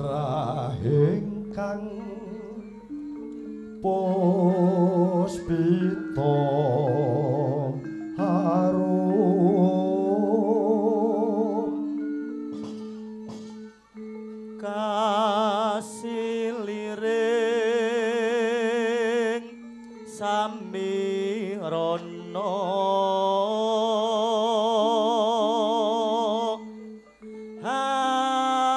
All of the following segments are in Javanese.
Putra ingkang puspita harum kasiliring samirana hamre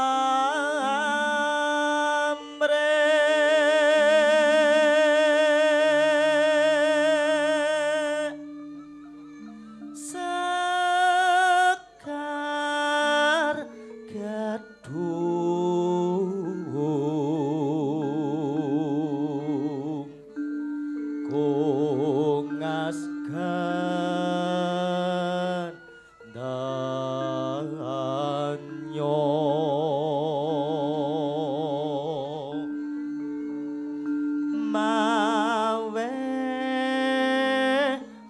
sekar gadung kongas gandanyo mawe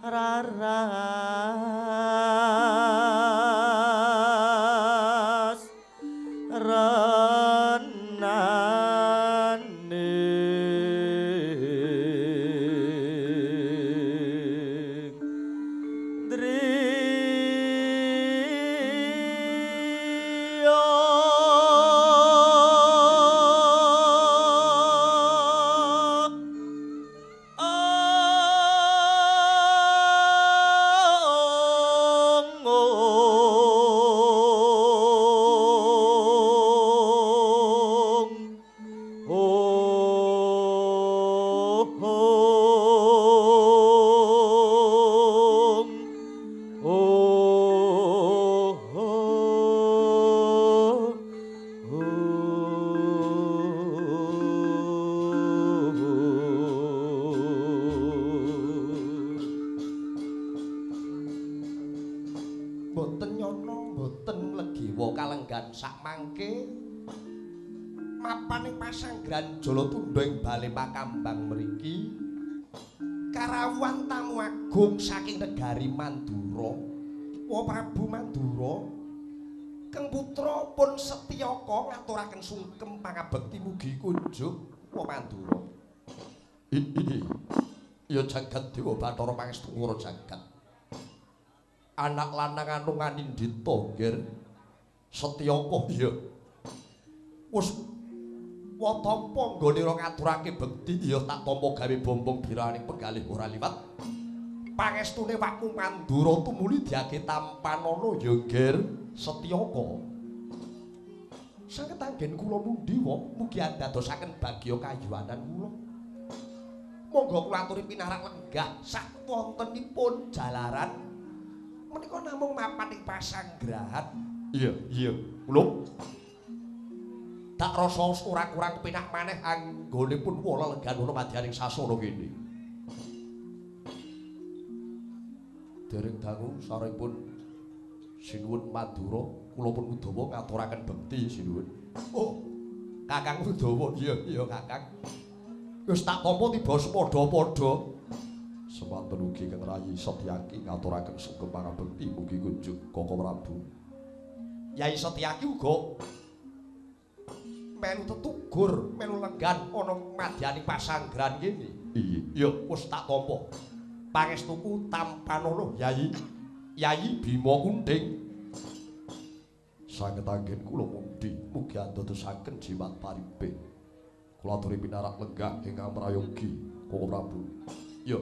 raras renane driya. Mboten nyana, mboten legiwa kalenggan sakmangke mapaning pasanggrahan Jalatundha ing bale Makambang mriki karawuhan tamu agung saking negari Mandura. Wa Prabu Mandura Keng putra pun Setyaka ngaturaken sungkem pangabekti mugi kunjuk wa Mandura. Ya jagat dewa Bathara pangestu ngura jagat. Anak lanang anu nganindita nggir Setyaka iya. Wis wa tampa nggone ora ngaturake bekti ya tak tampa gawe bombong biraning penggalih ora liwat. Pangestune wakmu Mandura tumuli diake tampanana ya nggir Setyaka. Sanget anggen kula mundhi wa mugi andadosaken bagya kayuwanan kula. Monggo kula aturi pinarak lenggah sak wontenipun jalaran menika namung mapan ing pasanggrahan. Iya, iya, kula tak rasa ora kurang penak maneh anggone pun wala lenggan ana madyaning sasana kene. Dereng dangu saripun Sinuwun Mandura, kula pun Udawa ngaturaken bekti sinuwun. Oh, Kakang Udawa, iya, iya Kakang. Wis tak tampa tiba sepadha-padha. Semanten ugi Kang Rayi Setyaki ngaturaken sungkem pangabekti mugi kunjuk Koko Prabu. Yai Setyaki uga melu tetugur, melu lenggan ana madyaning pasanggrahan kene. Iya, iya wis tak tampa. Pangestuku tampanana Yai. Yai Bima Kunting. Sanget anggen kula mundhi mugi andadosaken jimat paripih. Kula aturi pinarak lenggah ingkang prayogi Koko Prabu. Iya.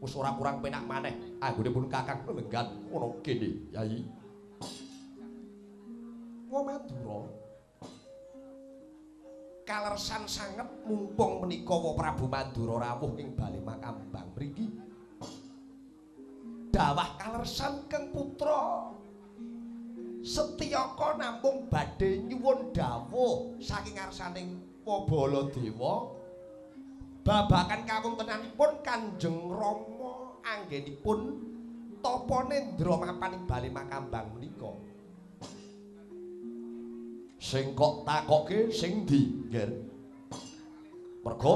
Wis ora kurang penak maneh anggone pun Kakang lenggan ana kene, Yai. Wa Mandura kalersan sanget mumpung menika wa Prabu Mandura rawuh ing bale Makambang mriki. Dawah kalersan Keng putra Setyaka namung badhe nyuwun dawuh saking ngarsaning wa Baladewa babagan kawontenanipun Kanjeng Rama anggenipun tapa nendra mapan ing bale Makambang menika. Sing kok takoke sing ndi, Ngger? Merga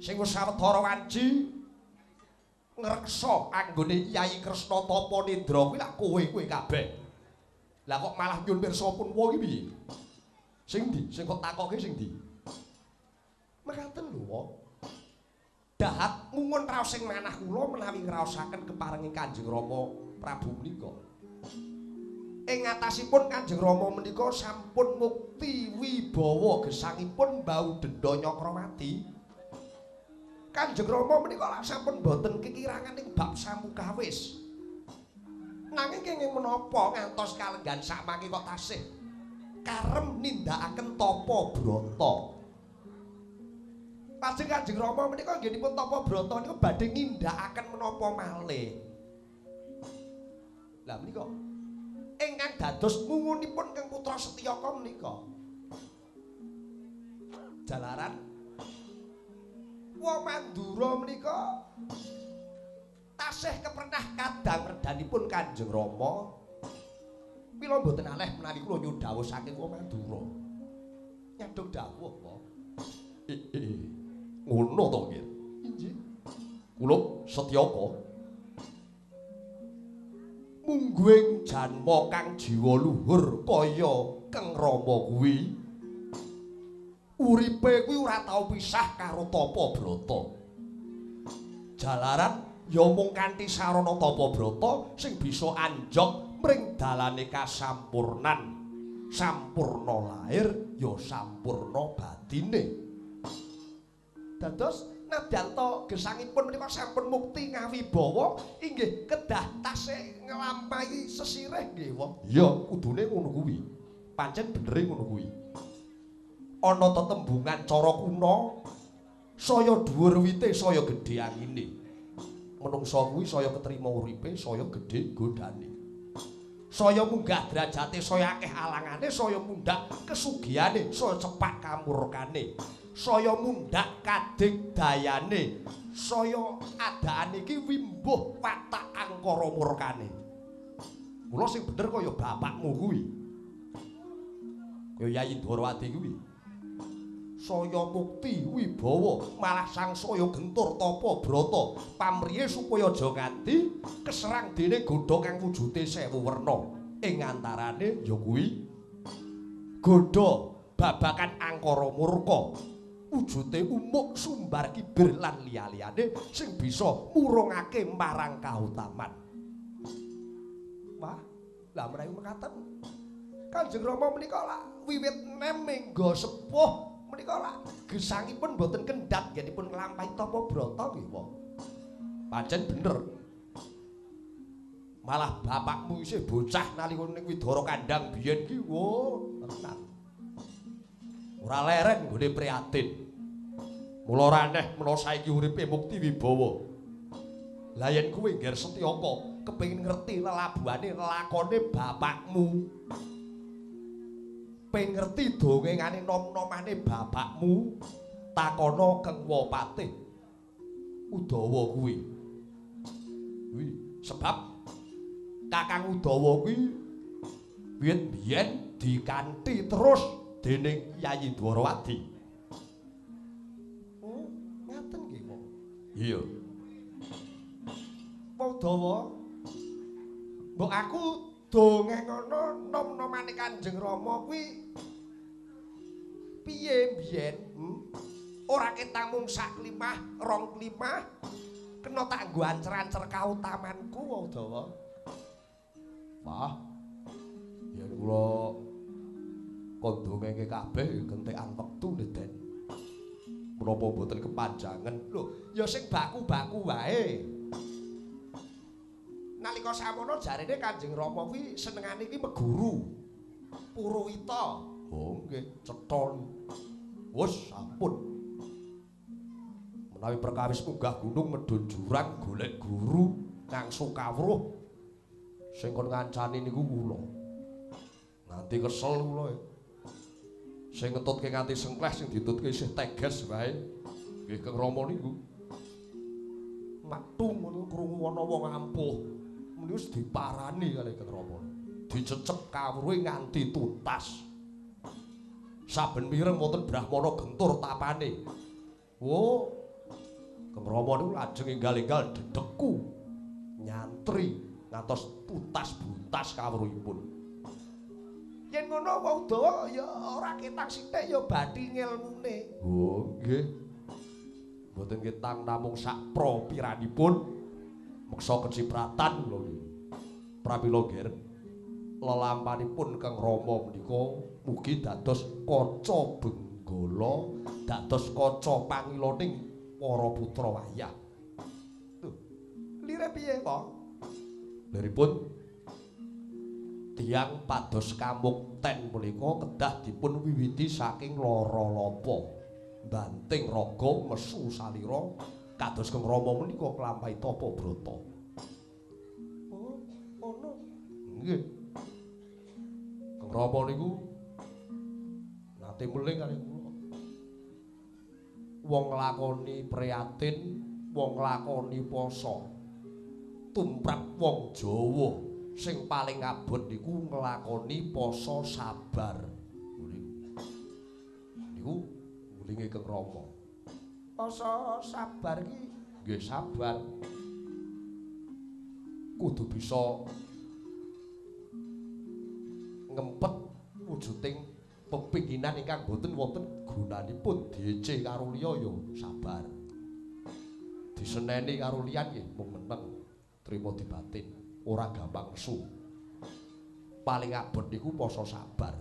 sing wis sawetara wanci ngreksa anggone Yai Kresna tapa nendra kuwi lak kowe-kowe kabeh. Lah kok malah nyuwun pirsa pun wa iki piye? Sing ndi? Sing kok takoke sing ndi? Mekaten lho, Wa. Dahat ngungun raos sing manah kula menawi ngraosaken keparenging Kanjeng Rama Prabu menika. Ing ngatasipun Kanjeng Rama menika sampun mukti wibawa gesangipun mbau denda Nyakrawati. Kanjeng Rama menika lak sampun boten kekirangan ing bab samukawis. Nanging kenging menapa ngantos kalenggan sakmangke kok tasih karem nindakaken tapa brata. Lajeng Kanjeng Rama menika nggenipun tapa brata niku badhe nindakaken menapa malih. Lah menika ingkang dados ngungunipun Kang Putra Setyaka menika. Jalaran Wa Mandura menika tasih kepernah kadang redanipun Kanjeng Rama. Mila mboten aleh menawi kula nyuwun dawuh saking Wa Mandura. Nyadong dawuh, Wa. Ngono to, nggih. Inggih. Kula Setyaka mungguing janma kang jiwa luhur kaya Kang Rama kuwi uripe kuwi ora tau pisah karo tapa brata. Jalaran ya mung kanthi sarana tapa brata sing bisa anjog mring dalane kasampurnan. Sampurna lahir ya sampurna batine. Dados nadyan ta gesangipun menika sampun mukti ngawibawa inggih kedah tasih nglampahi sesirih nggih, Wa. Iya, kudune ngono kuwi. Pancen benere ngono kuwi. Ana tetembungan cara kuna saya dhuwur wite saya gedhe angine. Menungsa kuwi saya ketrima uripe, saya gedhe godane. Saya munggah derajate, saya akeh alangane, saya mundhak kesugihane, saya cepak kamurkane. Saya mundhak kadigdayane, saya adaane iki wimbuh watak angkara murkane. Mula sing bener kaya bapakmu kuwi. Kaya Yayi Ndorowati kuwi. Saya mukti wibawa malah sangsaya gentur tapa brata pamrihe supaya aja nganti keserang dene godha kang wujude sewu werna. Ing antarane ya kuwi godha babakan angkara murka. Wujude umuk sumbar kibir lan liya-liyane sing bisa murungake marang kautaman. Wah, lah menawi mekaten Kanjeng Rama menika lak wiwit nem mingga sepuh menika lak gesangipun boten kendhat nggenipun nglampahi tapa brata nggih, Wa. Pancen bener. Malah bapakmu isih bocah nalika ning Widara Kandang biyen ki, wo, tenan. Ora leren nggone prihatin. Mula ora aneh menawa saiki uripe mukti wibawa. Lah yen kowe Ngger Setyaka kepengin ngerti lelabuhane lelakone bapakmu. Pengen ngerti dongengane nom-nomane bapakmu, takono Kang Wapatih Udawa kuwi. Kuwi sebab Kakang Udawa kuwi wiwit biyen dikanthi terus dening Yayi Dwarawati. Oh, ngaten nggih, Pak. Iya. Udawa, mbok aku dongengono nom-nomane Kanjeng Rama kuwi piye biyen? Ora ketang mung sak klimah, rong klimah, kena tak nggo ancer-ancer kautamanku, Udawa. Wah. Yen kula kon dongenge kabeh gentekan wektu Den. Menapa mboten kepanjangan? Lho, ya sing baku-baku wae. Nalika samono jarene Kanjeng Rama kuwi senengane iki meguru. Puruwita. Oh nggih, cetha. Wis sampun. Menawi perkawis munggah gunung medhun jurang golek guru ngangsu kawruh sing kon ngancani niku kula. Nganti kesel kula. Sing ngetutke nganti sengkleh sing ditutke isih teges wae. Nggih Kang Rama niku. Metu ngono krungu ana wong ampuh. Meni wis diparani kalih Kang Rama. Dicecep kawruhe nganti tuntas. Saben mireng wonten brahmana gentur tapane. Wo. Kang Rama niku lajeng enggal-enggal dedekku nyantri ngantos tuntas buntas kawruhipun. Yen ngono Wa Udawa ya ora ketang sithik ya bathi ngelmune. Oh, nggih. Mboten ketang namung sak propiranipun meksa kecipratan lho niku. Pramila Ger, lelampanipun Kang Rama menika mugi dados kaca benggala, dados kaca pangiloning para putra wayah. Lho, lire piye, Pak? Liripun tiyang pados kamukten punika kedah dipun wiwiti saking lara lapa. Banting raga mesu salira kados Kang Rama menika nglampahi tapa brata. Oh, ngono. Nggih. Kang Rama niku nate meling kalih kula. Wong nglakoni priatin, wong nglakoni poso. Tumrap wong Jawa sing paling abot niku nglakoni poso sabar. Niku. Niku ngulinge Kang Rama. Poso sabar iki nggih sabar. Kudu bisa ngempet wujuding pepinginan ingkang boten wonten gunanipun diece karo liya ya sabar. Diseneni karo liyan nggih mung meneng, trima dibatin, ora gampang nesu. Paling abot niku poso sabar.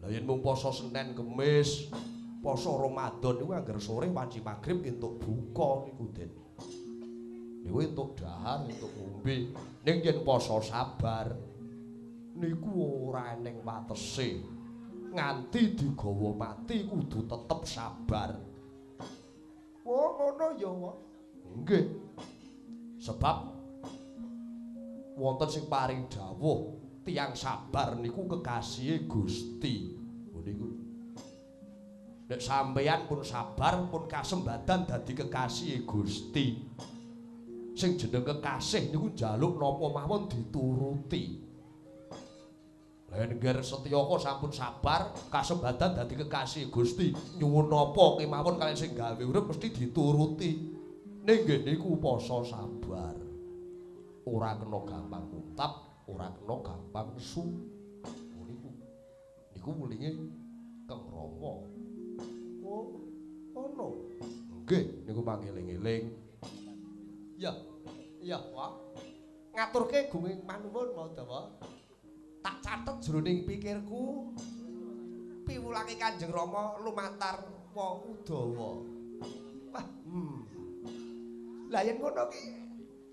Lah yen mung poso Senin Kemis, poso Ramadan niku angger sore wanci magrib entuk buka niku Den. Niku entuk dahar, entuk ngombe. Ning yen poso sabar niku ora eneng watese. Nganti digawa mati kudu tetep sabar. Oh, ngono ya, Wak. Nggih. Sebab wonten sing paring dawuh tiyang sabar niku kekasihe Gusti. Niku. Nek sampeyan pun sabar pun kasembadan dadi kekasihe Gusti. Sing jeneng kekasih niku njaluk napa mawon dituruti. Lah yen Setyaka sampun sabar kasembadan dadi kekasih Gusti, nyuwun napa kemawon kaliyan sing gawe urip mesti dituruti. Ning nggih niku poso sabar. Ora kena gampang mutap, ora kena gampang nesu. Niku. Niku mulinge Kang Rama. Oh, ngono. Nggih, niku mangeling-eling. Ya. Ya, Pak. Ngaturke gunging panuwun Madawa. Tak catet jroning pikirku piwulange Kanjeng Rama lumantar Wa Udawa. Wah, Lah yen ngono ki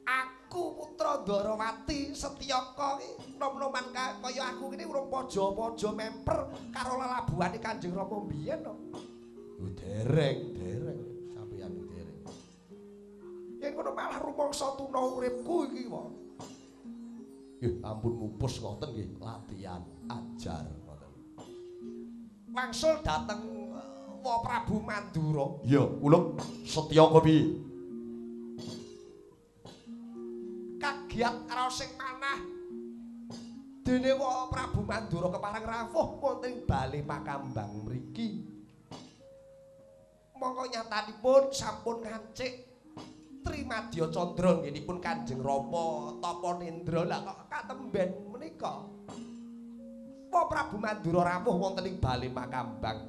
aku putra Ndarawati Setyaka ki nom-noman kaya aku kene urung paja-paja memper karo lelabuhane Kanjeng Rama mbiyen to. Lho dereng, dereng sampeyan dereng. Yen ngono malah rumangsa tuna uripku iki wae. Nggih, ampun mupus ngoten nggih, latihan ajar ngoten. Wangsul dhateng Wa Prabu Mandura. Iya, kula Setyaka piye? Kagiat raos sing manah. Dene Wa Prabu Mandura kepareng rawuh wonten ing bale Makambang mriki. Mongko nyatanipun sampun ngancik Trimadya Candra nggenipun Kanjeng Rama Tapa Nendra. Lah kok katemben menika Wa Prabu Mandura rawuh wonten ing bale Makambang.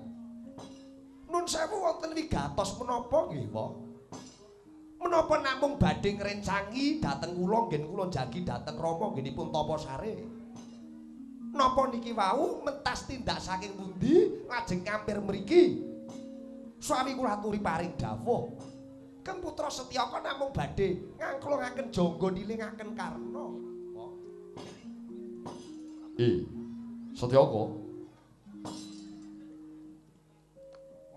Nun sewu wonten wigatos menapa nggih, Pak? Menapa namung badhe ngrencangi dhateng kula nggen kula jagi dhateng Rama nggenipun tapa sare. Napa niki wau mentas tindak saking pundi lajeng ngampir mriki? Suami kula aturi paring dawuh. Keng putra Setyaka namung badhe ngangklungaken jangga nilingaken Karna. Setyaka.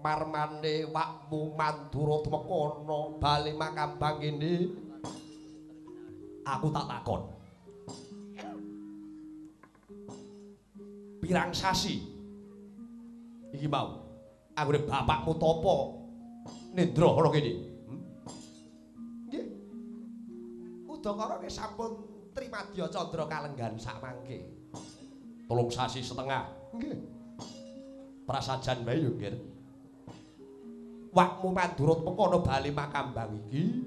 Marmane wakmu Mandura tumeka bali Makambang kene. Aku tak takon. Pirang sasi iki mau anggone bapakmu tapa nendra ana kene. Nggih. Udakara nggih sampun Trimadya Candra kalenggan sakmangke. 3 sasi setengah. Nggih. Prasajan wae yo, Nggir. Wakmu Mandura tumeka ana bali Makambang iki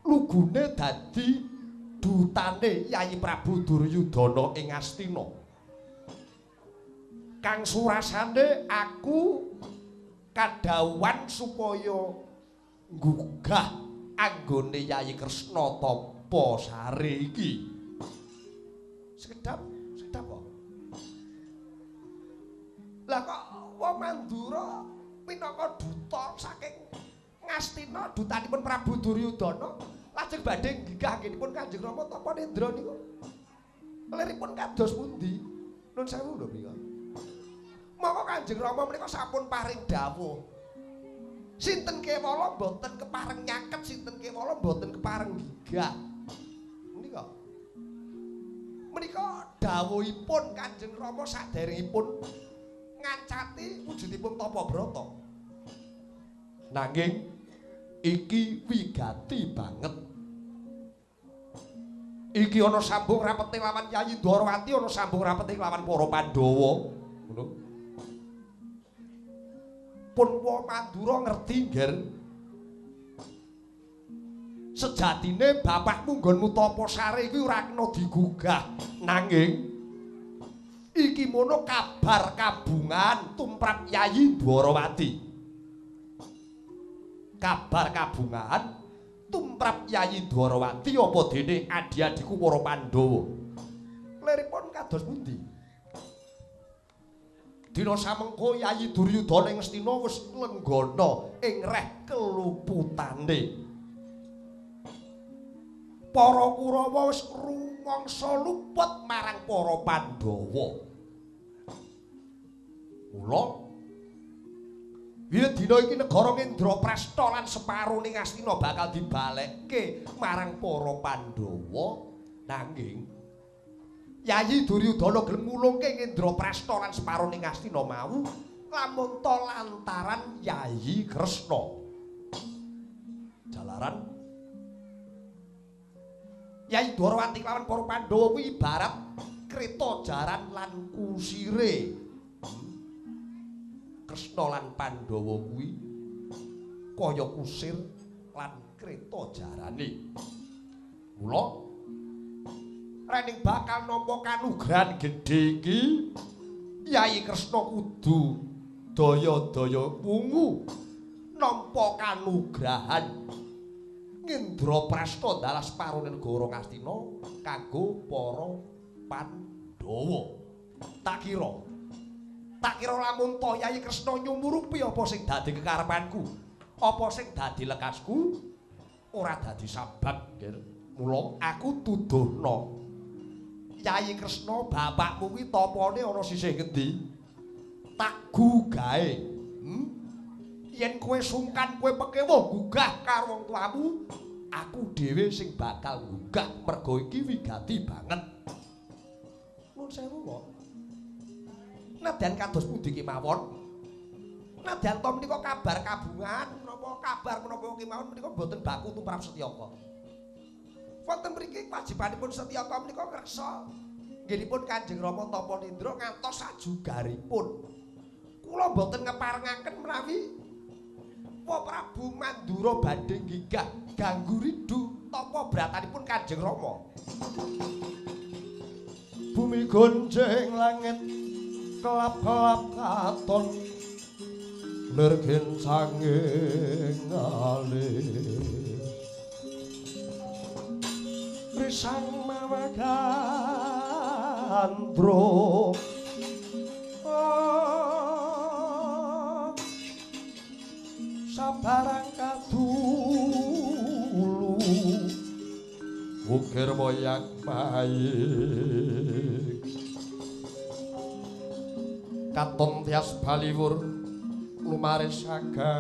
lugune dadi dutane Yayi Prabu Duryudana ing Astina. Kang surasane aku kadhawuhan supaya nggugah anggone Yayi Kresna tapa sare iki. Sekedap, sekedap kok. Lah kok wong Mandura minangka duta saking Ngastina, dutanipun Prabu Duryudana lajeng badhe nggigah anggenipun Kanjeng Rama tapa nendra niku. Liripun kados pundi? Nun sewu lho mriku. Mongko Kanjeng Rama menika sampun paring dawuh. Sinten kewala mboten kepareng nyaket, sinten kewala mboten kepareng gigah. Menika. Menika dawuhipun Kanjeng Rama saderengipun ngancati wujudipun tapa brata. Nanging iki wigati banget. Iki ana sambung rapete lawan Yayi Dwarawati, ana sambung rapete lawan para Pandhawa. Ngono. Pun wong Mandura ngerti, Ngger. Sejatine bapakmu nggonmu tapa sare kuwi ora kena digugah. Nanging iki mono kabar kabungan tumrap Yayi Dwarawati. Kabar kabungan tumrap Yayi Dwarawati apa dene adi-adiku para Pandhawa. Liripun kados pundi? Dina samengko Yayi Duryudana ing Ngastina wis lenggana ing reh keluputane. Para Kurawa wis rumangsa luput marang para Pandhawa. Mula wiwit dina iki negara Ngendraprasta lan separone Ngastina bakal dibalekke marang para Pandhawa. Nanging Yayi Duryudana gelem ngulungke Ngendraprasta lan separone Ngastina mau lamun ta lantaran Yayi Kresna. Jalaran Yayi Dwarawati lawan para Pandhawa kuwi ibarat kreta jaran lan kusire. Kresna lan Pandhawa kuwi kaya kusir lan kreta jarane. Mula rening bakal nampa kanugrahan gedhe iki, Yayi Kresna kudu daya-daya wungu nampa kanugrahan Ngendraprasta dalah separone negara Ngastina kanggo para Pandhawa. Tak kira lamun ta Yayi Kresna nyumurupi apa sing dadi kekarepanku, apa sing dadi lekasku ora dadi sabab, Nggir. Mula aku tuduhno Yayi Kresna bapakmu kuwi tapane ana sisih ngendi? Tak gugahe. Yen kowe sungkan kowe pekewuh gugah karo wong tuamu, aku dhewe sing bakal gugah mergo iki wigati banget. Nuwun sewu kok. Nadyan kados pundi kemawon? Nadyan to menika kabar kabungan menapa kabar menapa kemawon menika mboten baku tumrap Setyaka. Wonten mriki kewajibanipun Setyaka menika ngreksa nggenipun Kanjeng Rama Tapa Nindra ngantos sajugaripun. Kula mboten ngeparengaken menawi Wa Prabu Mandura badhe nggigah ganggu ridhu tapa bratanipun Kanjeng Rama. Bumi gonjeng langit kelap-kelap katon lir gencange ngalir risang mawa gandrung sabarang kadulu ukir moyak mayik katon tias baliwur lumaris agandrung.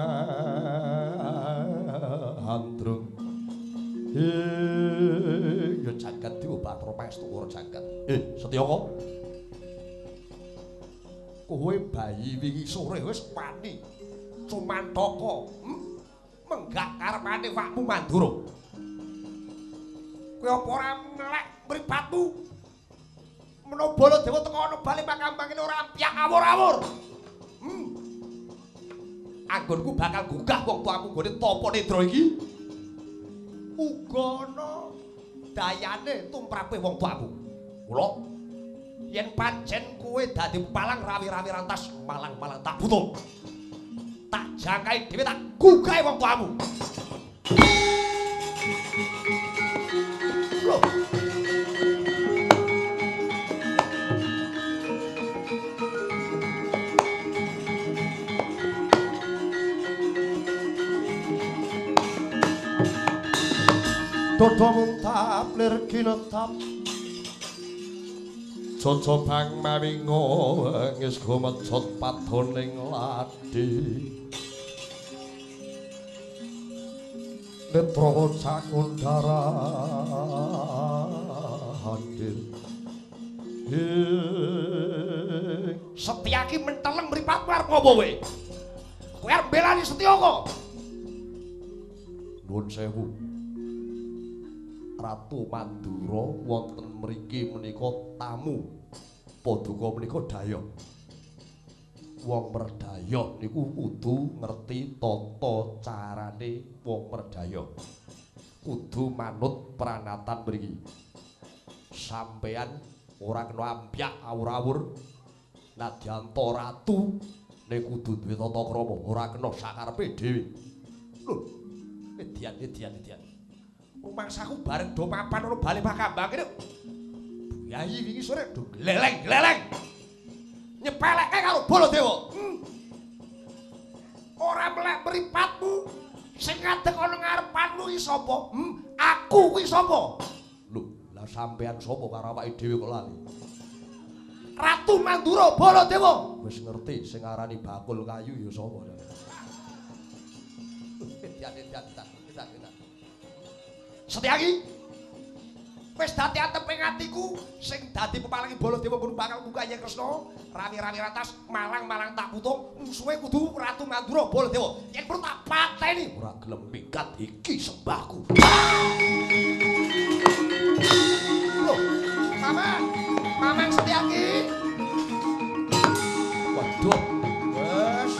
Ya jagat dewa Bathara Pangestu ora jagat. Setyaka. Kowe bayi wingi sore wis wani cumantaka, menggak karepane wakmu Mandura. Kowe apa ora melek mripatmu? Menawa Baladewa teka ana bali makambang ini ora ampyak awur-awur. Anggonku bakal gugah wong tuamu nggone tapa nendra iki. Uga ana dayane tumrape wong tuamu. Mula Yen pancen kowe dadi palang rawi-rawi rantas malang-malang tak butuh. Tak jangkai dhewe tak gugahe wong tuamu. Loh. Dodo muntap lir kinetap Jajabang mawinga wis gumecot padoning ladi Netra cakundara hadir. Setyaki menteleng mripatmu arep ngopo kowe? Kowe arep mbelani Setyaka. Nuwun sewu. Ratu Mandura wonten mriki menika tamu. Paduka menika dayoh. Wong merdaya niku kudu ngerti tata carane wong merdaya. Kudu manut pranatan mriki. Sampeyan ora kena ampyak awur-awur. Nadyanta ratu nek kudu duwe tata krama, ora kena sakarepe dhewe. Lho, edian. Rumangsaku bareng do mapan ana bali Makambang kene. Yayi wingi sore do gleleng-gleleng. Nyepelekke karo Baladewa. Ora melek mripatmu. Sing ngadeg ana ngarepanmu iki sapa? Aku kuwi sapa? Lho, lah sampean sapa karo awake dhewe kok lali? Ratu Mandura Baladewa. Wis ngerti sing arani bakul kayu ya sapa. Edian. Setyaki wis dadi ateping atiku sing dadi pepalangi Baladewa kudu bakal buka Hyang Kresna rami-rami ratas malang-malang tak putung musuhe kudu Ratu Mandura Baladewa yen perlu tak pateni ora gelem minggat iki sembahku. Lho, Mamang Setyaki. Waduh, wes.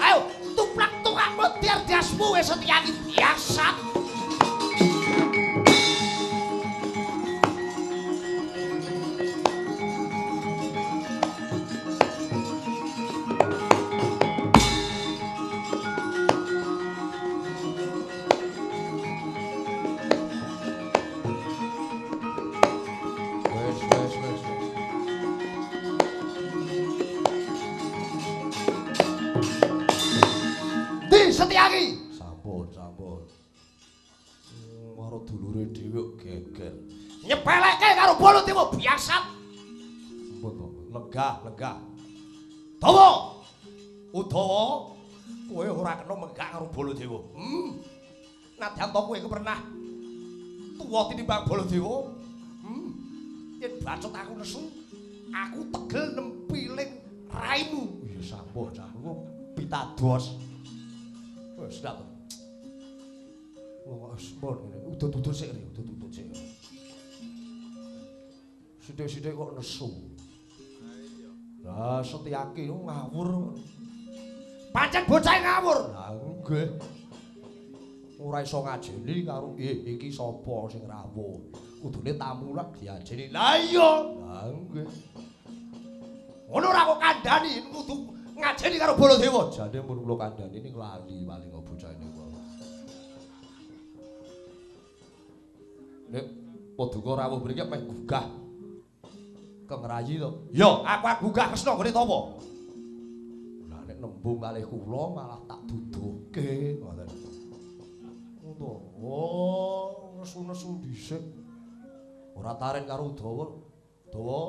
Ayo tuplak tukakmu tiar dasmu wis Setyaki biasa. Wes. Setyaki. Sampun. Karo dulure dhewe geger. Nyepelekke karo Baladewa biasa. Sampun to. Lenggah. Dawa. Udawa, kowe ora kena menggak karo Baladewa. Nadyan to kowe iku pernah tuwa tinimbang Baladewa. Yen bacut aku nesu, aku tegel nempiling raimu. Ya sampun, sampun pitados. Wis dak. Wong wis pun ngene. Udut-udut sik, udut-udut sik. Sithik-sithik kok nesu. Lah Setyaki ngawur. Pancen bocah ngawur. Lah nggih. Ora iso ngajeni karo iki sapa sing rawuh. Kudune tamu lak diajeni. Lah iya. Lah nggih. Ngono ora kok kandhani kudu ngajeni karo Baladewa. Jane mun kula kandhani ning lali paling bocah niku. Nek paduka rawuh mriki meh gugah Kang Rayi to. Ya, aku gugah Kresna nggone tapa. Lah nek nembung kalih kula malah tak duduhke ngoten. Ngono. Oh, nesu-nesu dhisik. Ora taren karo Udawa. Dawa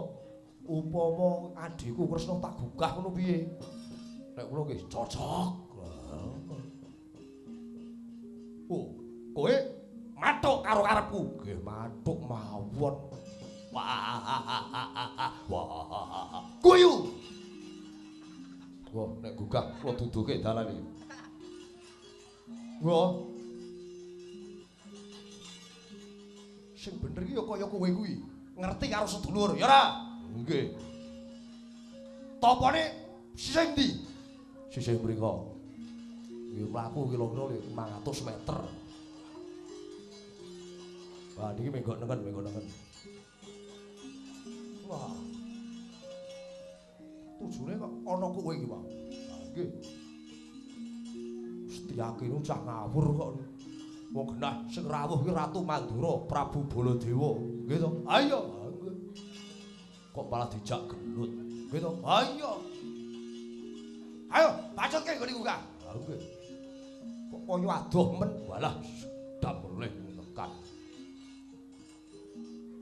Upama adhiku Kresna tak gugah ngono piye? Nek kula nggih cocok. Oh, kowe mathuk karo karepku. Nggih mathuk mawon. Wah. Wah. Guyu. Wah, nek gugah kula duduke dalan iki. Wah. Sing bener iki ya kaya kowe kuwi. Ngerti karo sedulur, ya ora? Nggih. Topone sisih ndi? Sisih mriko. Nggih mlaku kira-kira 500 meter. Wah, niki menggok nengen, menggok nengen. Wah. Tujune kok ana kowe iki, Pak. Nggih. Setyaki nu cah ngawur kok. Wong genah sing rawuh iki Ratu Mandura, Prabu Baladewa. Nggih to? Ayo. Nggih. Kok malah dijak gelut. Nggih to? Ayo. Ayo, bacotke nggone gugah. Ha nggih. Kok kaya adoh men, walah sedap melih tekan.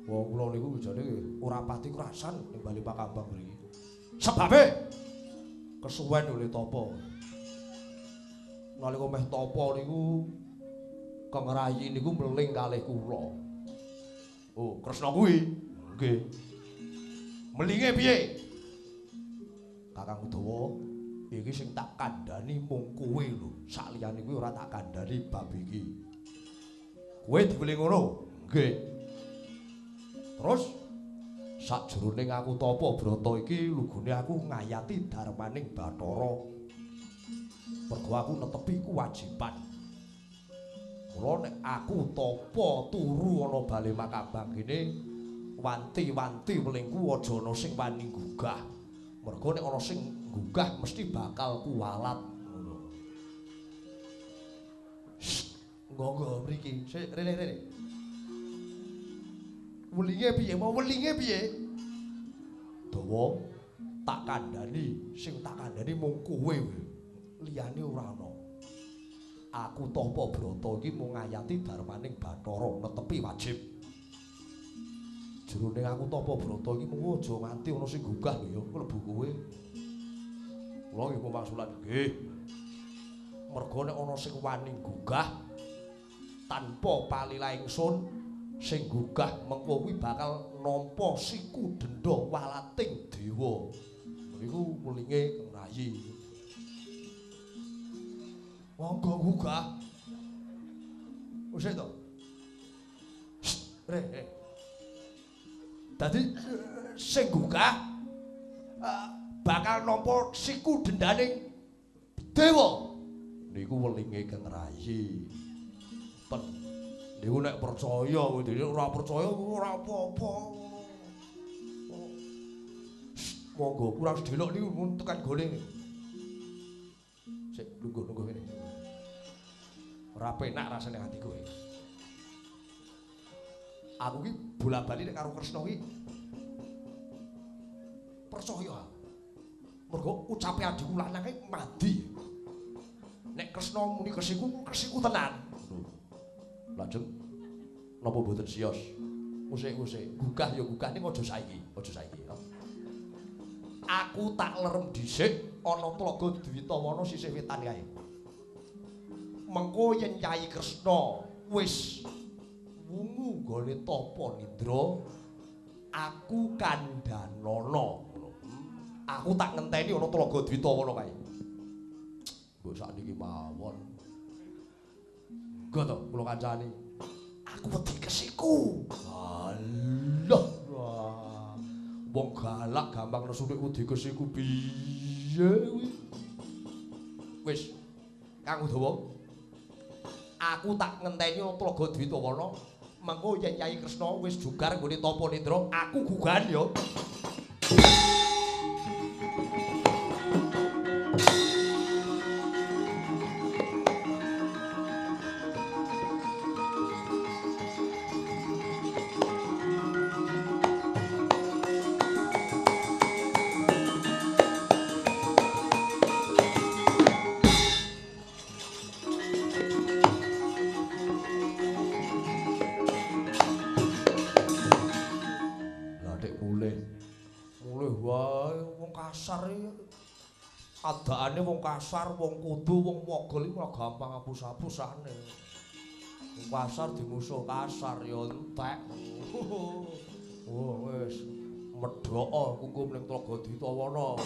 Wong kula niku jane ora pati krasan ning Bali Pakambang mriki. Sebabe kesuwen oleh tapa. Nalika meh tapa niku Kang Rayi niku meling kalih kula. Oh, Kresna kuwi. Nggih. Melinge piye? Kakang Udawa, iki sing tak kandhani mung kowe lho. Sakliyane kuwi ora tak kandhani bab iki. Kowe diweling ngono? Nggih. Terus sakjroning aku tapa brata iki lugune aku ngayati darmaning Bathara. Mergo aku netepi kewajiban. Mula nek aku tapa turu ana bale Makambang kene wanti-wanti welingku aja ana sing wani nggugah. Mergo nek ana sing nggugah mesti bakal kuwalat ngono. Nggo mriki, sik rene-rene. Welinge piye? Mau welinge piye? Dawa tak kandhani, sing tak kandhani mung kowe. Liyane ora ana. Aku tapa brata iki mung ngayati darmaning Bathara netepi wajib. Jroning aku tapa brata iki mung aja nganti ana sing gugah lho ya mlebu kowe. Kula nggih pemangsulan nggih. Mergo nek ana sing wani gugah tanpa palila ingsun, sing gugah mengko kuwi bakal nampa siku denda walating dewa. Niku welinge Kang Rayi. Monggo gugah. Wis to. Re. Dadi sing gugah bakal nampa siku dendaning dewa. Niku welinge Kang Rayi. Ten. Niku nek percaya, dene ora percaya ora apa-apa. Monggo kurang sedelok niku tekan gone. Sik lungguh-lungguh ngene. Ora penak rasane atiku iki. Aku ki bola-bali nek karo Kresna ki percaya. Mergo ucape adhiku lanang ki mandi. Nek Kresna muni kesiku, kesiku tenan. Lajeng napa mboten siyos? Usik-usik, gugah ya gugah ning aja saiki, aja saiki. Aku tak lerem dhisik ana tlaga Dwitawana sisih wetan kae. Mengko yen Kyai Kresna wis wungu nggone tapa nindra, aku kandhanana. Aku tak ngenteni ana tlaga Dwitawana kae. Mbok sakniki mawon. Engko to kula kancani. Aku wedi kesiku. Alah. Wah. Wong galak gampang nesu nek wedi kesiku piye kuwi. Wis Kang Udawa. Aku tak ngenteni tlaga Dwitawana. Mengko yen Kyai Kresna wis jugar nggone tapa nindra, aku gugahan ya. Wong kasar iki adaane wong kasar, wong kudu, wong mogol iki ora gampang apus-apusane. Wong kasar dimusuh kasar ya entek. Oh wis medhok kungkum ning Tlaga Ditawana.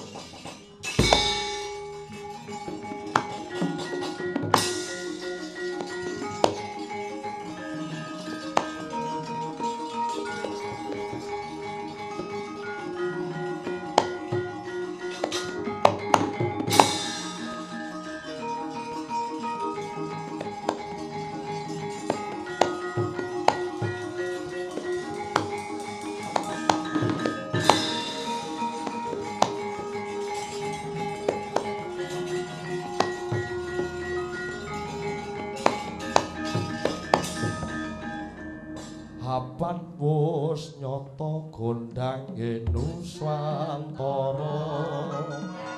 Hapan wus nyata gondange Nuswantara.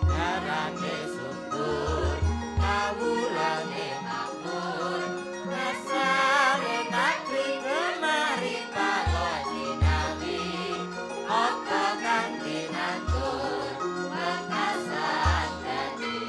Garane syukur kawulane makmur rasane takri kemari palo jinawi apa kang dinantur wekasan dadi.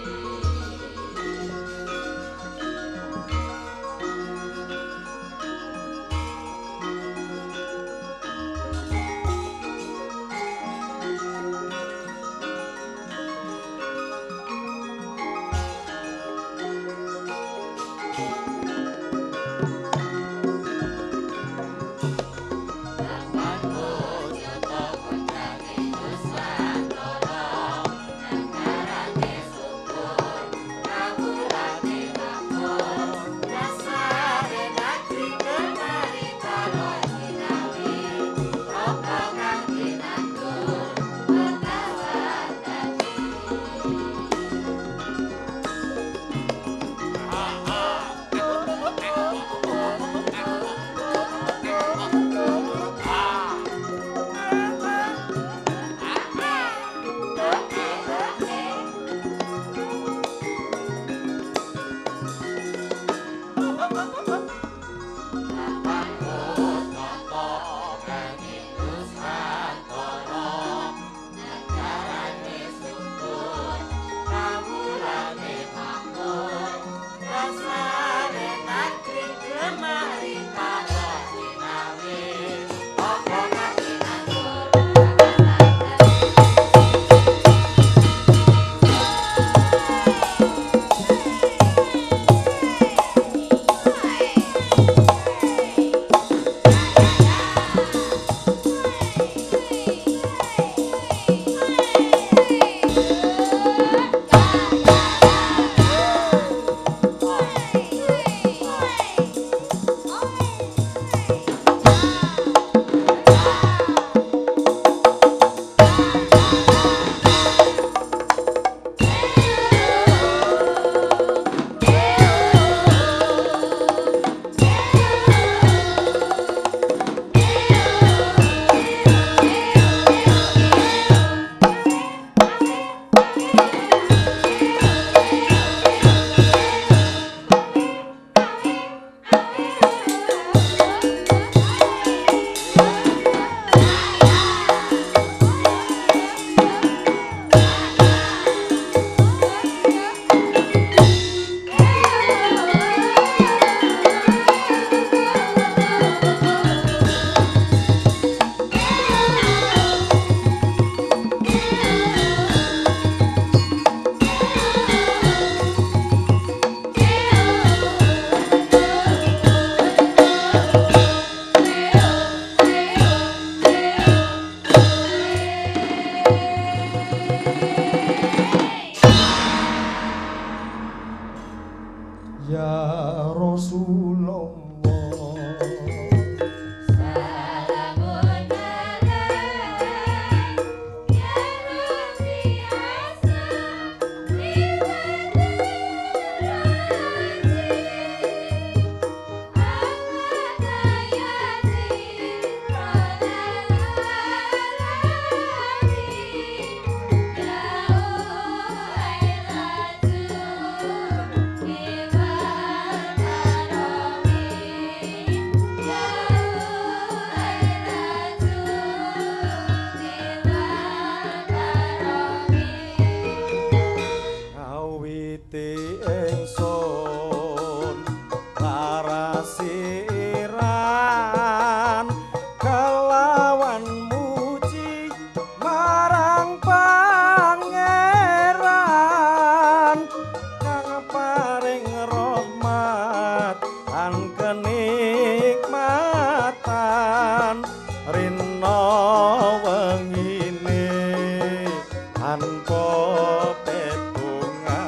petungan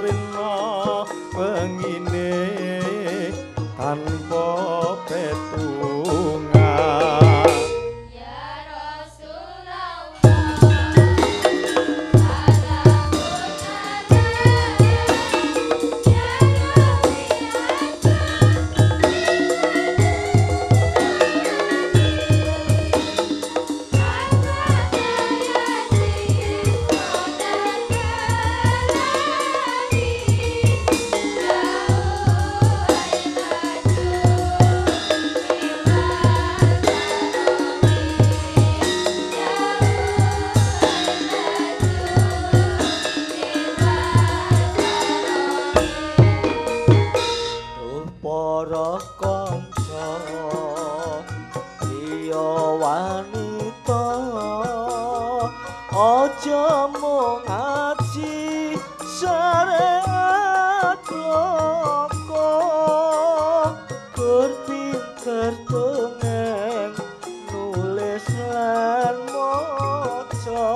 rina wengine tanpa petungan. Ya Rasulullah, Duh para kanca priya wanita, aja mung ngaji syariat loko, gur pinter dongeng nulis lan maca,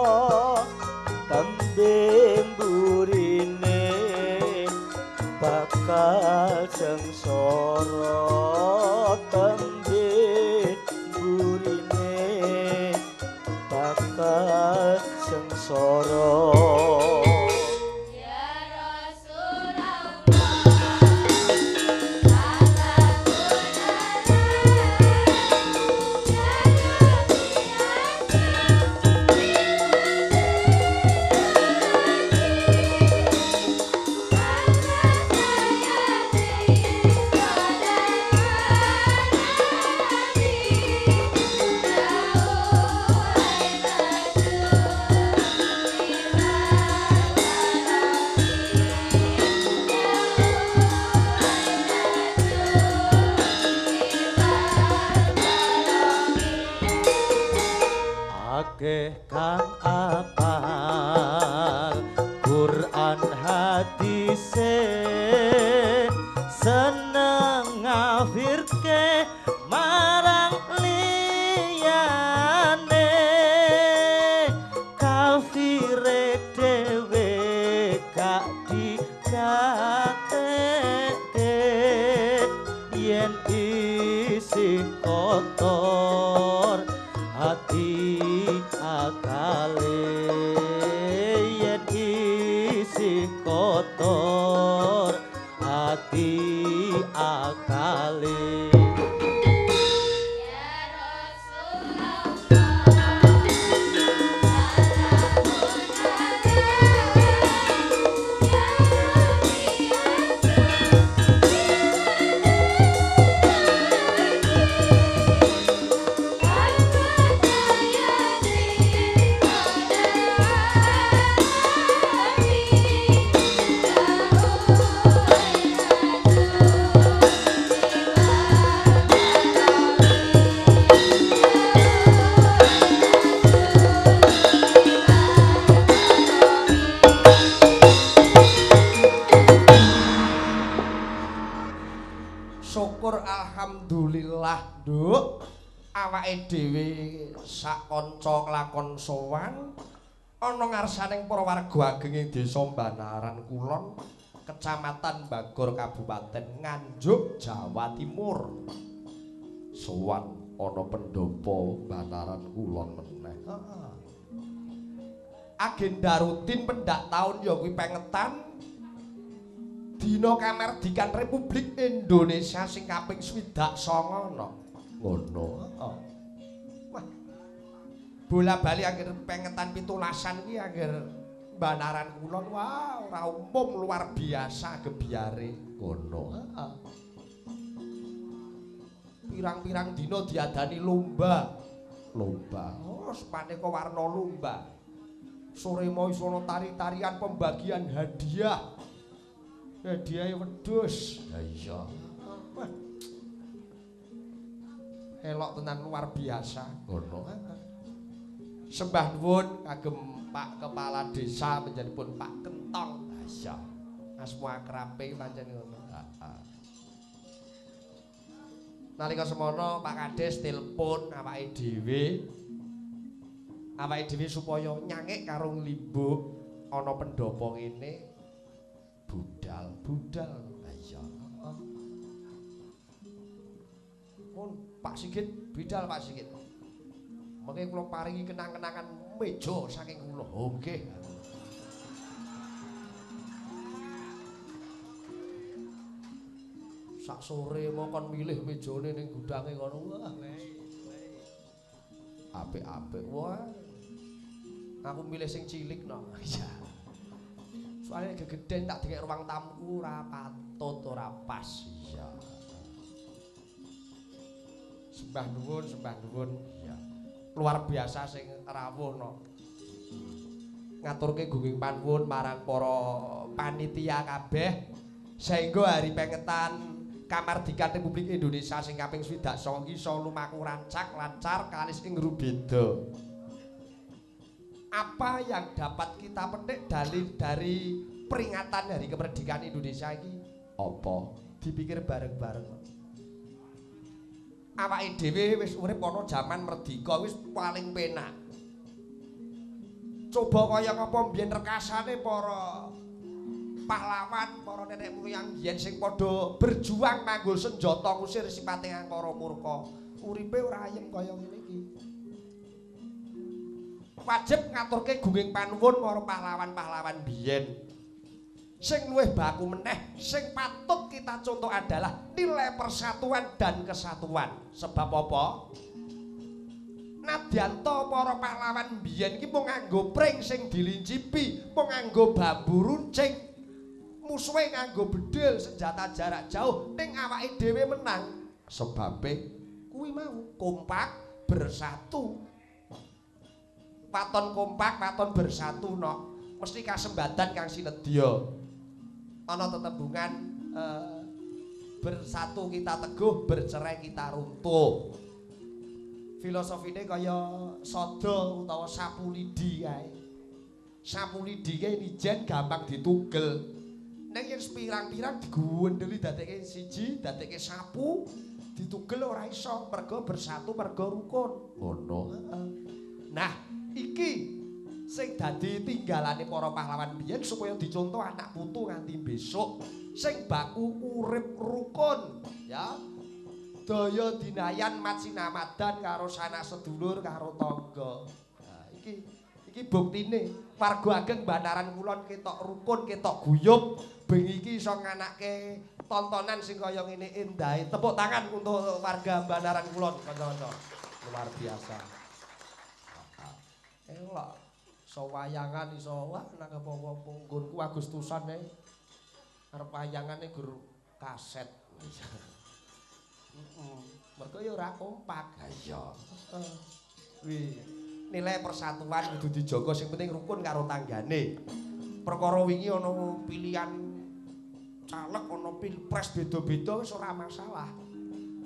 tembe mburine bakal sengsara, tembe mburine bakal sengsara. Ya Rasulullah, Akeh kang apal Quran hadise, seneng ngafirke marang liyane, kafire dhewe gak digatekke, yen isih kotor hati akale, yen isih kotor hati akale. Ya Rasulullah, Syukur alhamdulillah, Nduk. Awake dhewe sak kanca lakon sowan ana ngarsaning para warga ageng ing Desa Banaran Kulon, Kecamatan Bagor, Kabupaten Nganjuk, Jawa Timur. Sowan ana pendopo Banaran Kulon meneh. Heeh. Agenda rutin pendak taun ya kuwi pengetan Dina Kamardikan Republik Indonesia sing kaping 69 no. Ngono. Heeh. Wah. Bola-bali angger pengetan 17-an kuwi angger Banaran Kulon, wah ora umum, luar biasa gebyare. Ngono. Heeh. Pirang-pirang dina diadani lomba. Lomba. Oh, maneka warna lomba. Sore mau iso ana tari-tarian pembagian hadiah. Hadiahe wedhus. Ya iya. Wah. Elok tenan, luar biasa. Ngono. Sembah nuwun kagem Pak Kepala Desa panjenenganipun Pak Kentong. Iya. Asma akrabe pancen ngono. Heeh. Nalika semono Pak Kades telepon awake dhewe Awake dhewe supaya nyangik karo nglimbuk ana pendopo ngene budal-budal. Ha iya. Heeh. Mun Pak Sigit, bidal Pak Sigit. Mengke kula paringi kenang-kenangan meja saking kula. Oh nggih. Sak sore mau kon milih mejane ning gudange kono. Wah. Apik-apik. Wah. Aku milih sing cilik no. Iya. Soale gegeden tak dikek ruang tamuku ora patut, ora pas. Iya. Sembah nuwun, sembah nuwun. Iya. Luar biasa sing rawuh no. Ngaturke gunging panuwun marang para panitia kabeh sehingga hari pengetan Kamardikan Republik Indonesia sing kaping 69 iki iso lumaku rancak lancar kalis ing rubeda. Apa yang dapat kita petik dari peringatan Hari Kemerdekaan Indonesia iki? Apa? Dipikir bareng-bareng. Awake dhewe wis urip ana jaman merdika wis paling penak. Coba kaya ngapa mbiyen rekasane para pahlawan, para nenek moyang biyen sing padha berjuang manggul senjata ngusir sipate angkara murka. Uripe ora ayem kaya ngene iki. Wajib ngaturke gunging panuwun para pahlawan-pahlawan biyen. Sing luwih baku meneh, sing patut kita contoh adalah nilai persatuan dan kesatuan. Sebab apa? Nadyanto para pahlawan biyen iki mung nganggo pring sing dilincipi, mung nganggo bambu runcing. Musuhe nganggo bedil senjata jarak jauh, ning awake dhewe menang. Sebabe kuwi mau kompak bersatu. Waton kompak, waton bersatu no. Mesti kasembadan kang sinedya. Ana tetembungan bersatu kita teguh, bercerai kita runtuh. Filosofine kaya sada utawa sapu lidi kae. Sapu lidi kae nijen gampang ditugel. Ning yen pirang-pirang diguwendeli dadekke siji, dadekke sapu, ditugel ora iso, mergo bersatu, mergo rukun. Ngono. Nah, iki sing dadi tinggalane para pahlawan biyen supaya dicontoh anak putu nganti besok sing baku urip rukun, ya. Daya dinayan matsinamadan karo sanak sedulur karo tangga. Nah, iki buktine warga ageng Banaran Kulon ketok rukun, ketok guyub, bengi iki iso nganake tontonan sing kaya ngene endahe. Tepuk tangan untuk warga Banaran Kulon, kanca-kanca. Luar biasa. Elok iso wayangan iso wah nang apa-apa nggonku Agustusan ae. Arep wayangane gur kaset. Mergo ya ora kompak. Ha iya. Wih, nilai persatuan kudu dijaga, sing penting rukun karo tanggane. Perkara wingi ana pilihan caleg, ana pilpres beda-beda wis ora masalah.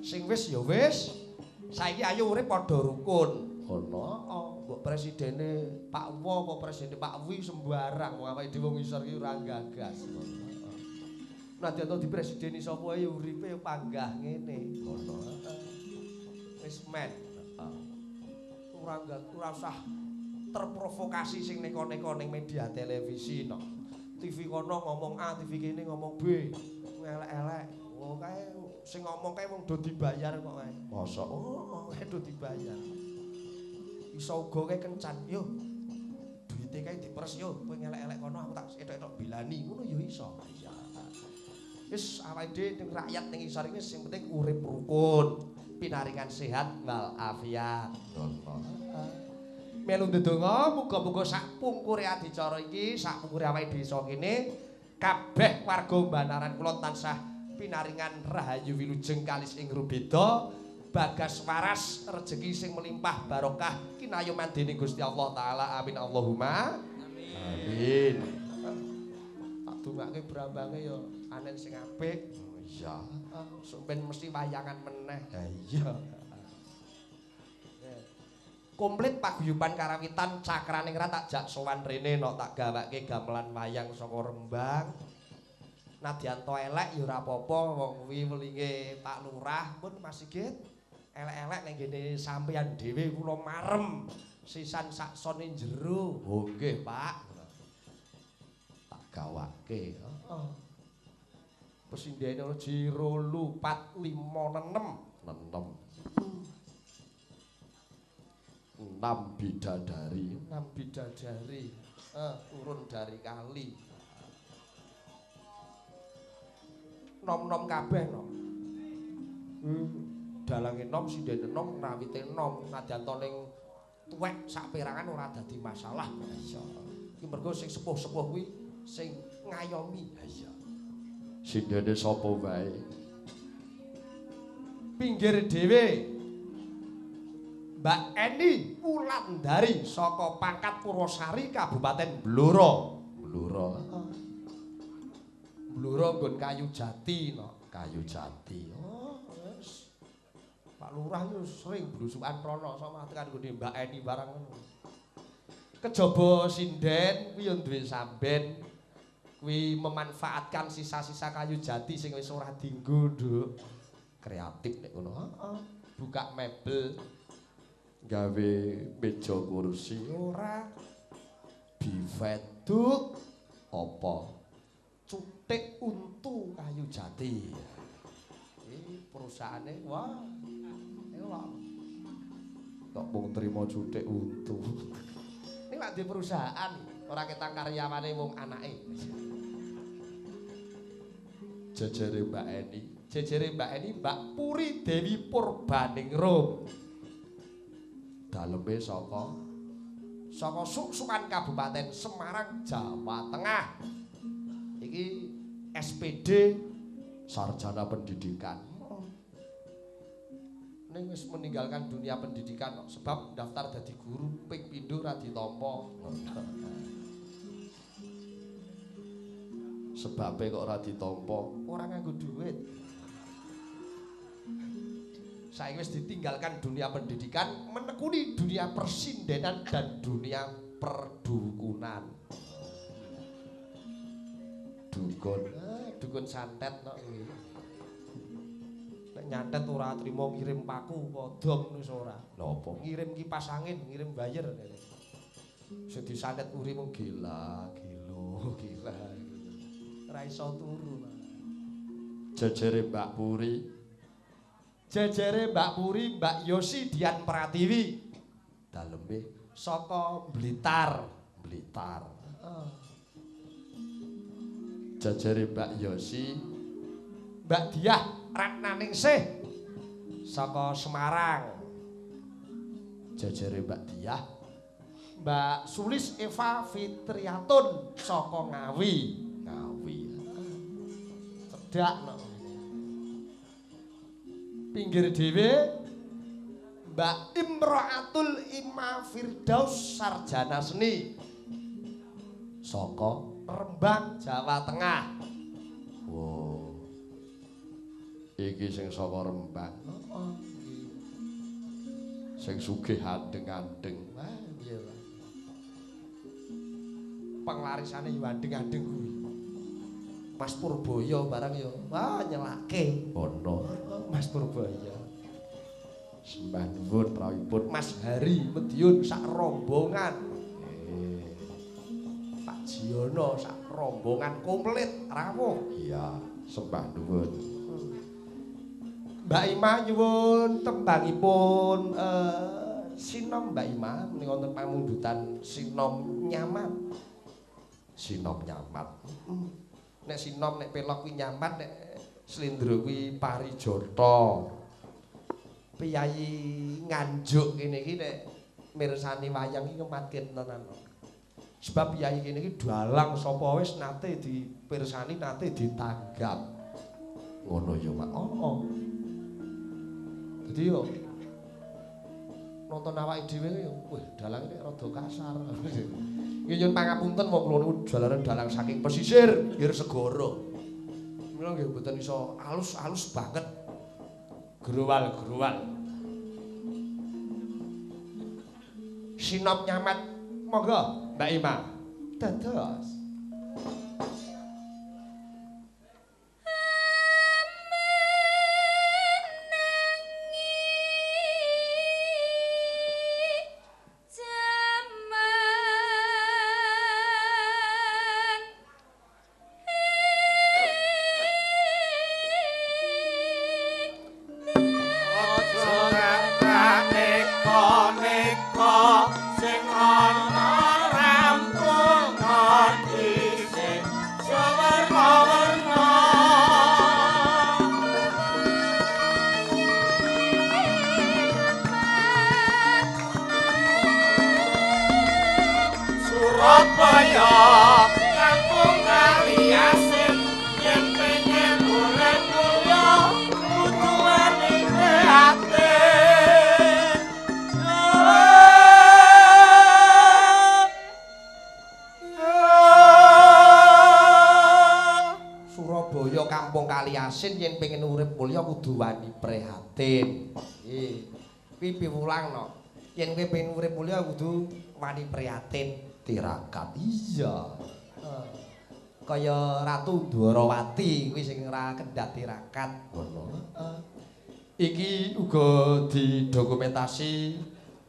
Sing wis ya wis. Saiki ayo urip padha rukun. Ngono. Mbok presidene Pak Wo apa presidene Pak Wi sembarang wong awake dhewe wong ngisor iki ora gagas. Nadyan di presideni sapa ae uripe ya panggah ngene. Ngono. Wis men. Ora usah terprovokasi sing neko-neko ning media televisi no. TV kono ngomong A, TV kene ngomong B. Elek-elek. Oh kae sing ngomong kae wong do dibayar kok kae. Mosok? Oh, kae do dibayar. Iso uga kae kencan. Yo. Duite kae diperes yo, kowe ngelek-elek kono aku tak etok-etok bilani ngono yo iso. Iya. Wis awake dhewe ning rakyat ning isor iki sing penting urip rukun, pinaringan sehat wal afiat. Ngono. Melu ndedonga muga-muga sak pungkure adicara iki, sak pungkure awake desa kene kabeh warga Banaran Kulon tansah pinaringan rahayu wilujeng kalis ing rubeda, bagas waras, rejeki sing melimpah barokah kinayoman dening Gusti Allah taala. Amin Allahumma amin. Tak dongake brambange ya anen sing apik. Iya. Sok ben mesti wayangan meneh. Ha iya. Komplit paguyuban karawitan Cakraningrat tak jak sowan rene no tak gawake gamelan wayang saka Rembang. Nadyanto elek ya ora apa-apa wong kuwi welinge Pak Lurah pun Mas Sigit. Elek-elek ning ngene sampeyan dhewe kula marem. Sisan saksone jero. Oh nggih, Pak. Tak gawake. Heeh. Pesindhene ono 2 4 5 6. 6. 6 bidadari. 6 bidadari. Turun dari kali. Nom-nom kabeh no. Dalange nom, sindhene nom, rawite nom, nadyan to ning tuwek sak perangan ora dadi masalah. Iya. Iki mergo sing sepuh-sepuh kuwi sing ngayomi. Iya. Sindhene sapa wae? Pinggir dhewe. Mbak Eni Wulandari saka Pangkat Purwosari Kabupaten Blora. Blora. Blora nggon kayu jati no. Kayu jati. Oh, wis. Pak Lurah yo sering blusukan rono sama tekan nggone Mbak Eni barang ngono. Kejaba sinden kuwi yo duwe samben. Kuwi memanfaatkan sisa-sisa kayu jati sing wis ora dienggo, Nduk. Kreatif nek ngono. Heeh. Buka mebel, gawe meja kursi ora, bifet duk, apa? Cutik untu kayu jati. Iki perusahaane wah. Elok. Kok mung trimo cutik untu. Ini lak di perusahaan, ora ketang karyawane mung anake. Jejere Mbak Eni, jejere Mbak Eni Mbak Puri Dewi Purbaningrum. Daleme saka saka Suksukan Kabupaten Semarang, Jawa Tengah. Iki SPD Sarjana Pendidikan. Ning wis meninggalkan dunia pendidikan kok, sebab daftar dadi guru ping pindho ra ditampa. Sebabe kok ora ditampa? Ora nganggo duit. Saiki wis ditinggalkan dunia pendidikan, menekuni dunia persindenan dan dunia perdukunan. Dukun, dukun santet kok kuwi. Nek nyantet ora trimo ngirim paku apa dom wis ora. Napa? Ngirim kipas angin, ngirim wire. Sing disantet uri mung gila, gilo, gila. Ora iso turu. Jejere Mbak Puri. Jejere Mbak Puri, Mbak Yosi Dian Pratiwi. Daleme saka Blitar. Blitar. Jejere Mbak Yosi, Mbak Diah Ratnaningsih saka Semarang. Jejere Mbak Diah, Mbak Sulis Eva Fitriatun saka Ngawi. Ngawi. Cedhak no. Pinggir dhewe Mbak Imroatul Ima Firdaus Sarjana Seni saka Rembang, Jawa Tengah. Wow. Iki sing saka Rembang. Heeh. Sing sugih andeng-andeng. Wah, piye ta? Penglarisane yo andeng-andeng kuwi. Mas Purboyo barang yo. Wah, nyelake. Ono. Mas Purboyo. Sembah nuwun rawuhipun Mas Hari Mediun sak rombongan. Pak Jiono sak rombongan komplit rawuh. Iya, sembah nuwun. Mbak Ima nyuwun tembangipun sinom Mbak Ima menika wonten pamundutan sinom nyamat. Sinom nyamat. Nek sinom nek pelok kuwi nyamat, nek slendro kuwi parijata. Piyayi Nganjuk kene iki nek mirsani wayang iki ngematke tenan. Sebab piyayi kene iki dalang sapa wis nate dipirsani, nate ditanggap. Ngono ya, Mak. Heeh. Dadi yo nonton awake dhewe yo, wah dalang iki rada kasar. Nggih nyuwun pangapunten wong kula niku jalaran dalang saking pesisir pinggir segara. Mila nggih mboten iso alus-alus banget. Growal-growal. Sinom nyamat monggo Mbak Ima. Dados. Jaya. Surabaya Kampung Kaliasin yen pengen urip mulya kudu wani prihatin. Nggih. Kuwi piwulang no. Yen kowe pengen urip mulya kudu wani prihatin. Tirakat. Iya. Kaya Ratu Dwarawati kuwi sing ora kendhat tirakat. Ngono. Heeh. Iki uga didokumentasi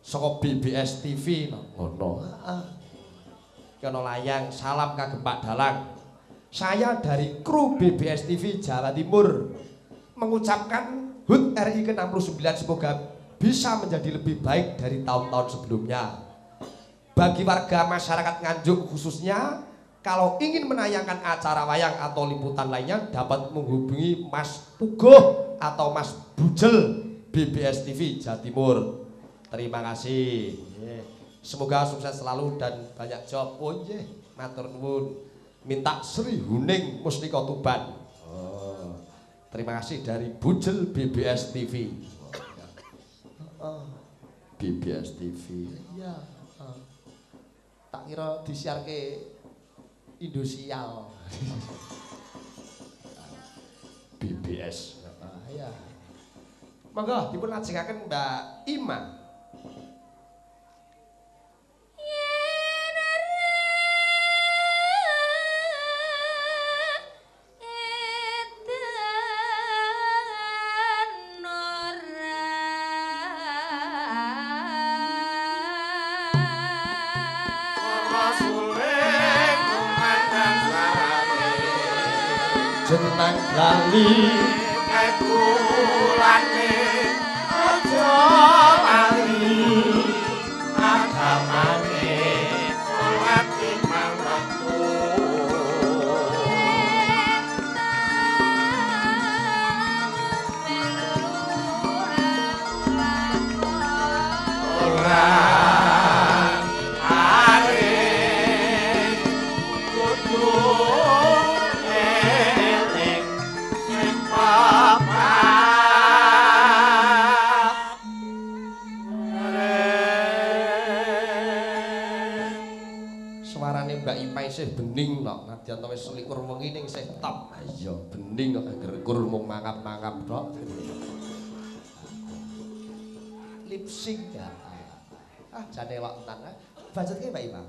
saka BBS TV no. Ngono. Heeh. Iki ana layang salam kagem Pak Dalang. Saya dari kru BBS TV Jawa Timur mengucapkan HUT RI ke-69 semoga bisa menjadi lebih baik dari tahun-tahun sebelumnya. Bagi warga masyarakat Nganjuk khususnya, kalau ingin menayangkan acara wayang atau liputan lainnya dapat menghubungi Mas Puguh atau Mas Bujel BBS TV Jawa Timur. Terima kasih. Semoga sukses selalu dan banyak job. Oh iya, matur nuwun. Minta Sri Huning Mustika Tuban. Oh, terima kasih dari Bujel BBS TV. Oh, BBS TV. Iya. Oh. Tak kira disiarke Indosial. BBS. Iya. Monggo dipun lajengaken Mbak Ima. Jenang lali kekulane aja lali agamane salat limang wektu ora arep kudu isih bening kok nadyan to wis 21 wengi ning isih top. Ha iya bening kok angger kur mung mangap-mangap tok. Lip sync ya. Ah jane elok tenan. Bacutke Mbak Ima.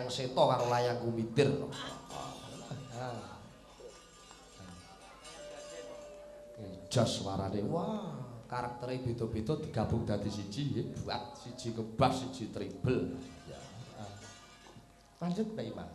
Seto karo layang kumitir. Jos suarane. Wah, karaktere beda-beda digabung dadi siji hebat. Siji kebas, siji tribel. Ya. Lanjut Mbak Ima.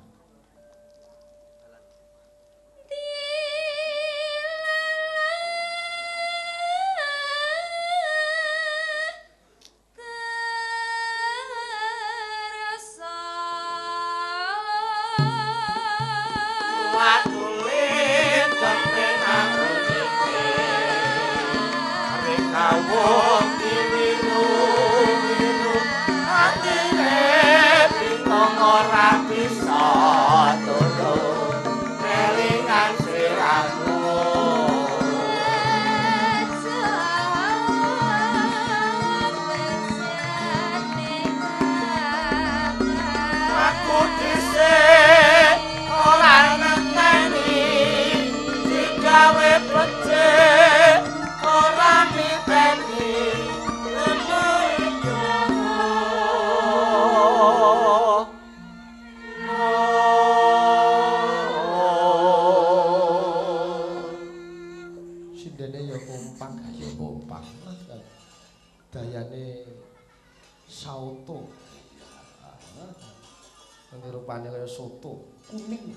Ini rupane kaya soto kuning.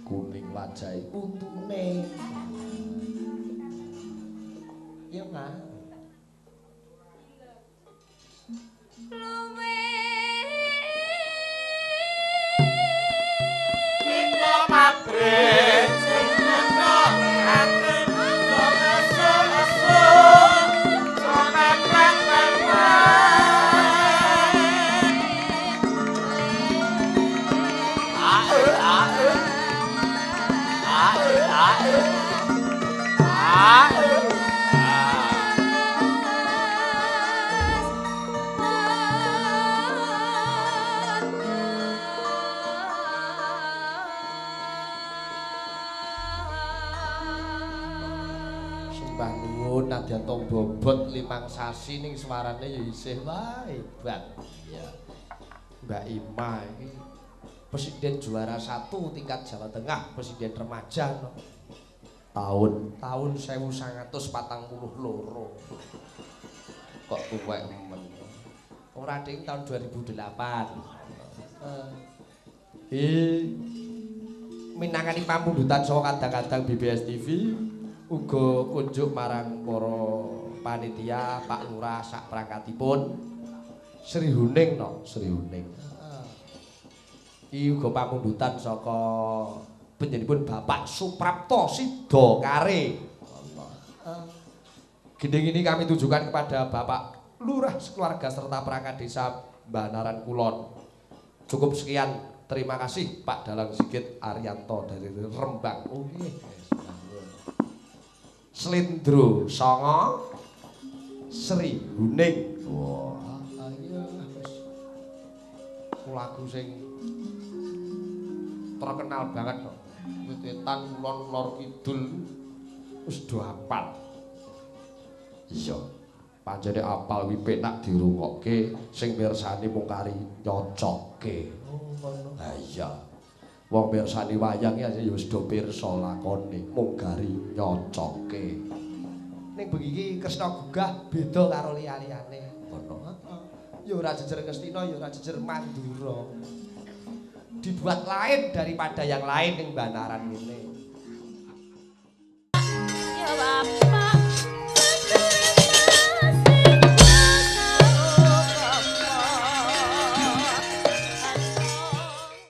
Kuning wajahe untune. Iya, Mas. Luwe Kita pabrik sing ngetokake asu-asu Sembah nuwun nadyan to bobot 5 sasi ning suarane ya isih wah hebat. Iya. Mbak Ima iki presiden juara 1 tingkat Jawa Tengah, presiden remaja no. Tahun Tahun 1942. kok tuwek men. Ora ding tahun 2008. Minangkani pamundutan saka kadang-kadang BBS TV uga kunjuk marang para panitia Pak Lurah sak perangkatipun Sri Huning no, Sri Huning. Iki uga pamundutan saka panjenenganipun Bapak Suprapto Sidokare. Gending ini kami tujukan kepada Bapak Lurah sekeluarga serta perangkat desa Banaran Kulon. Cukup sekian, terima kasih Pak Dalang Sigit Arianto dari Rembang. Oh nggih. Slendro Songo Sri Huning. Wah, iya wis. Lagu sing terkenal banget kok. Wit-witan kulon lor kidul wis do apal. Iya. Pancene apal kuwi penak dirungokke, sing mirsani mung kari nyocokke. Oh, ngono. Ha iya. Wong mirsani wayang iki ya wis do pirsa lakone, mung gari nyocokke. Ning bengi iki Kresna gugah beda karo liya-liyane. Ngono. Heeh. Ya ora jejer Ngastina, ya ora jejer Mandura. Dibuat lain daripada yang lain ning Banaran ngene.